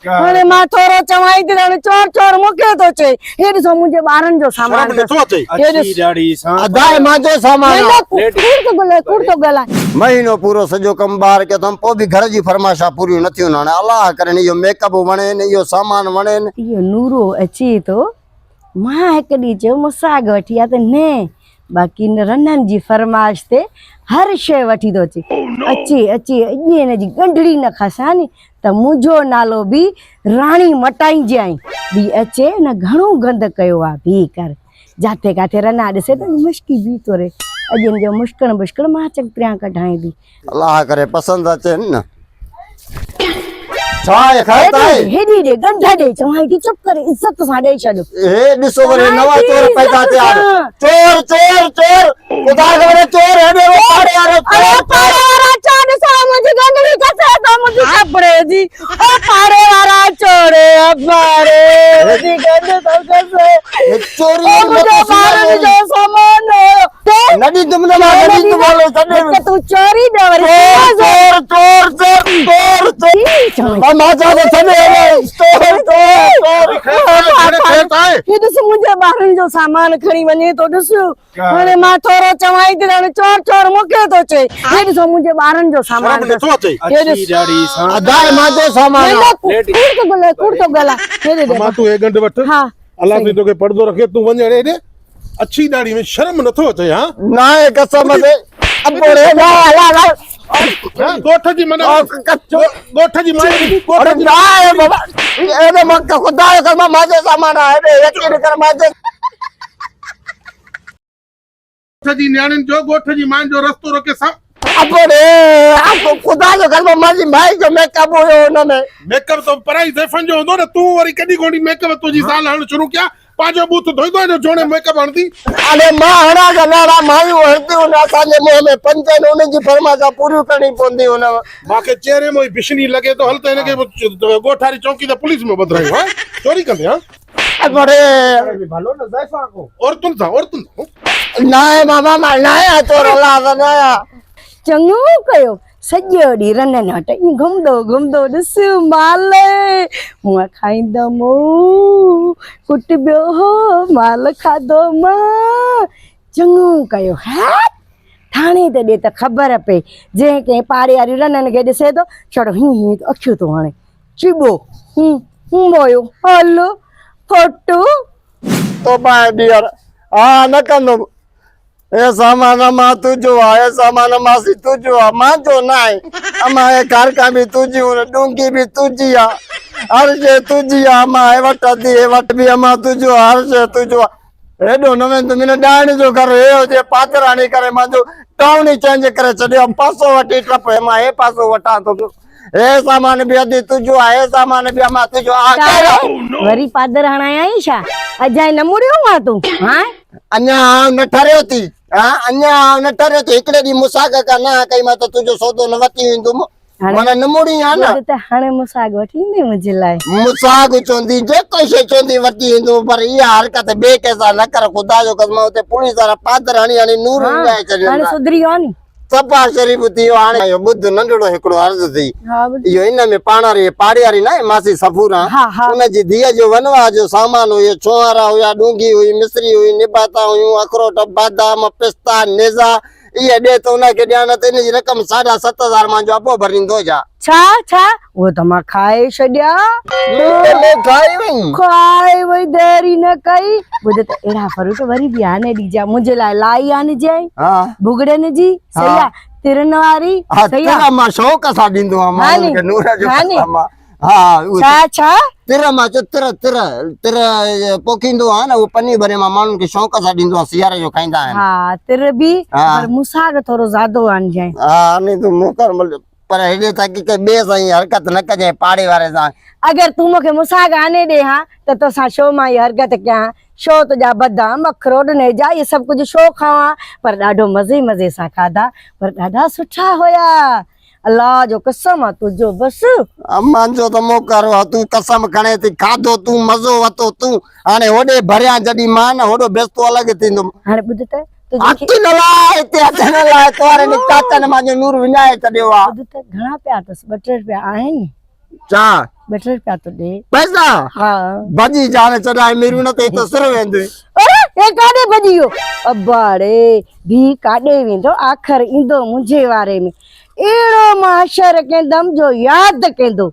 هاڻي مان ٿورو چوان ئي ٿي ته هاڻي چور چور مون کي ٿو چئي. هي ڏسو منهنجي ٻارن جو سامان شرم نٿو اچئي. هي ڏس. اڇي ڏاڙهي سان. ادا هي مانجو سامان آ. نه ڪوڙ ٿو ڳالهائي ڪوڙ ٿو ڳالهائي. مهينو پورو سڄو ڪم ٻاهر ڪيو اٿم پوء به گهر جي فرمائشان پوريون نه ٿيون هاڻي الله ڪري نه اهو ميڪ اپ وڻي نه اهو سامان وڻي نه. اهو نورو اچي ٿو مان هڪ ڏينهن چيو مساڳ وٺي آ ته نه باقي ان رنن جي فرمائش تي هر شيء وٺي ٿو اچي اچي اچي اڄ هن جي ڳنڍڙي نه کسان ني ته منهنجو نالو به راڻي مٽائينجانء به اچي هن گهڻو گند ڪيو آ بي ڪر جاٿي ڪاٿي رنا ڏسي ته مشڪي بي ٿو رهي اڄ هن جو مشڪڻ بشڪڻ مان چڱتريان ڪڍائين ٿي. الله ڪري پسند اچين نه. ڇا آهي خير ته آهي؟ هيڏي ڏي ڳنڍ ڏي چوانء ٿي چپ ڪري عزت سان ڏئي ڇڏ. هي ڏسو وري نوان چور پيدا ٿيا آهن. چور چور چور خدا کي وري چور هيڏي هو پاڙي وارو چور اري پاڙي وارا چور ڏسو منهنجي ڳنڍڙي کسي ٿو منهنجي ڪپڙي جي او پاڙي وارا چور پاڙي منهنجي ڳنڍ ٿو کسي چوري او منهنجو ٻارن جو سامان هيو. نه ڏيندم نه مان نه ڏيندم هلو ڇڏ. هڪ تون چوري ڏيو وري چور چور چور چور چور مان مان چوان ٿو ڇڏ هلو چور چور چور. هي ڏس منهنجي ٻارن جو سامان کڻي وڃي ٿو ڏس هاڻي مان ٿورو چوان ئي ٿي هاڻي چور چور مون کي ٿو چئي هي ڏسو منهنجي ٻارن جو سامان شرم نٿو اچئي. هي ڏس ادا هي مانجو سامان آ. ڪوڙ ٿو ڳالهائي ڪوڙ ٿو ڳالهائي هي ڏي امان تون هي ڳنڍ وٺ ها الله سائين توکي پڙدو رکي تون وڃ اڙي هيڏي اڇي ڏاڙهي ۾ شرم نٿو اچئي ها؟ ناهي قسم تي ابوڙي لا لا لا ڳوٺ جي من ڳوٺ جي مائي ڳوٺ جي ناهي بابا ايڏو مان خدا جو قسم مانجو سامان آهي ايڏو يقين ڪر مانجو ڳوٺ جي نياڻين جو ڳوٺ جي ماين جو رستو روڪي سا ابوڙي خدا جو قسم مانجي مائي جو ميڪ اپ هيو ان ۾ ميڪ اپ ته پرائي زيفن جو هوندو نه تون وري ڪڏي ڪوني ميڪ اپ تنهنجي زال هڻڻ شروع ڪيا پنهنجو ٻوٿ ڌوئيندو آهي جو جوڻي ميڪ اپ هڻندي. اڙي مان هڻان ڪا نه هڻان مايون هڻنديون هن اسان جي منهن ۾ پنجن انهن جي فرمائشان پوريون ڪرڻي پونديون هن. مان کي چهري مان ئي بشني لڳي ٿو هل ته هن کي ڳوٺ واري چونڪي تي پوليس ۾ ٻڌرايون ها چوري ڪندي ها. ابڙي. عورتن سان عورتن سان. ناهي بابا مان ناهيان چور الله سان ناهيان. چڱو ڪيو سڄو ڏينهن رنن وٽ ائين گهمندو گهمندو ڏس مال مون کائيندم پٽ ٻيو هو مال کاڌو مان چڱو ڪيو هيٽ ٿاڻي تي ڏي ته خبر پئي جنهن ڪنهن پاڙي واري رنن کي ڏسي ٿو ڇڙو هين هين اکيون ٿو هڻي چٻو هون هون مويو هل ڦٽ توبه ٻيهر ها نه ڪندم اي سامان امان تنهنجو آ اي سامان ماسي تنهنجو آ مانجو نه آهي امان اي کارڪا به تنهنجي هن ڏونگي به تنهنجي آ هر شي تنهنجي آ امان هي وٽ اڌي هي وٽ به امان تنهنجو آ هر شي تنهنجو آ هيڏو نه ويندم هن ڏائڻ جو گهر هي هجي پادراڻي ڪري مانجو ٽائون ئي چينج ڪري ڇڏيو آ پاسو وٺي ٽپ هي مان هي پاسو وٺان ٿو پيو هي سامان به ادي تنهنجو آ هي سامان به امان تنهنجو آ ڪهڙو وري پادر هڻايائين ڇا اجائي نه مڙيو آ تون ها اڃا آئون نه ٺريو ٿي ها اڃا آئون نه ٺريو ٿي هڪڙي ڏينهن مساڳ کان نه ڪئي مان ته تنهنجو سودو نه وٺي ايندم معنيٰ نه مڙي ها نه ته هاڻي مساڳ وٺي ايندين منهنجي لاء مساڳ چوندي جيڪو شيء چوندي وٺي ايندم پر اها حرڪت ٻئي ڪنهن سان نه ڪر خدا جو قسم اتي پوليس وارا پادر هڻي هڻي نور وڃائي ڇڏين هاڻي سڌري ويو ني صفا شريف ٿي ويو هاڻي اهو ٻڌ ننڍڙو هڪڙو عرض ٿي اهو ان ۾ پاڻ واري پاڙي واري ناهي ماسي صفوران ان جي ڌيء جو ونواهه جو سامان هيو ڇوهارا هيا ڏونگهي هئي مصري هئي نباتا هيون اخروٽ بادام پستا نيزا اهي ڏي ته ان کي ڏيان نه ته ان جي رقم ساڍا 7000 مانجو ابو ڀريندو ڇا. ڇا ڇا اهو ته مان کائي ڇڏيا. تون کائي وئين. کائي وئي دير ئي نه ڪئي. ٻڌ ته اهڙا فروٽ وري به آني ڏجان منهنجي لاء لائي آڻجانء. ڀڳڙن جي صحيح آ ترن واري صحيح آ. تر مان شوق سان ڏيندو آهيان ماڻهن کي نور جو قسم آ. ها ڇا ڇا. تر مان چيو تر تر تر پوکيندو آهيان نه اهو پني ڀري مان ماڻهن کي شوق سان ڏيندو آهيان سياري جو کائيندا آهن. ها تر به پر مون سان ٿورو زيادو آڻجانء. ها آني تون مون ڪر پر هيڏي تائين ڪنهن ٻئي سان ائين حرڪت نه ڪجانء پاڙي واري سان. اگر تون مون کي مساڳ آني ڏي ها ته توسان شو مان اها حرڪت ڪيان ها. شو تنهنجا بادام، اخروٽ، نيزا اهي سڀ ڪجهه شو کاوان ها پر ڏاڍو مزي مزي سان کاڌا پر ڏاڍا سٺا هيا. الله جو قسم آ تنهنجو بس. منهنجو ته موڪارو آ تون قسم کڻي ٿي کاڌو تون مزو وتو تون هاڻي هوڏي ڀريان جڏهن مان نه هوڏو بيستو الڳ ٿيندم. هاڻي ٻڌ ته هٿ نه لاء هتي هٿ نه لاء تو وارن چاچن مانجو نور وڃائي ڇڏيو آ. ٻڌ ته گهڻا پيا اٿس ٻه ٽي رپيا آهن؟ ڇا؟ ٻه ٽي رپيا ٿو ڏي. پئسا؟ ها. ڀڄي جا نه چڏائي ميرون نه ته هت سر ويندي. اري هي ڪاڏي ڀڄي ويو؟ ابا ڙي ڀي ڪاڏي ويندو آخر ايندو منهنجي واري ۾. اهڙو مان حشر ڪيندم جو ياد ڪيندو.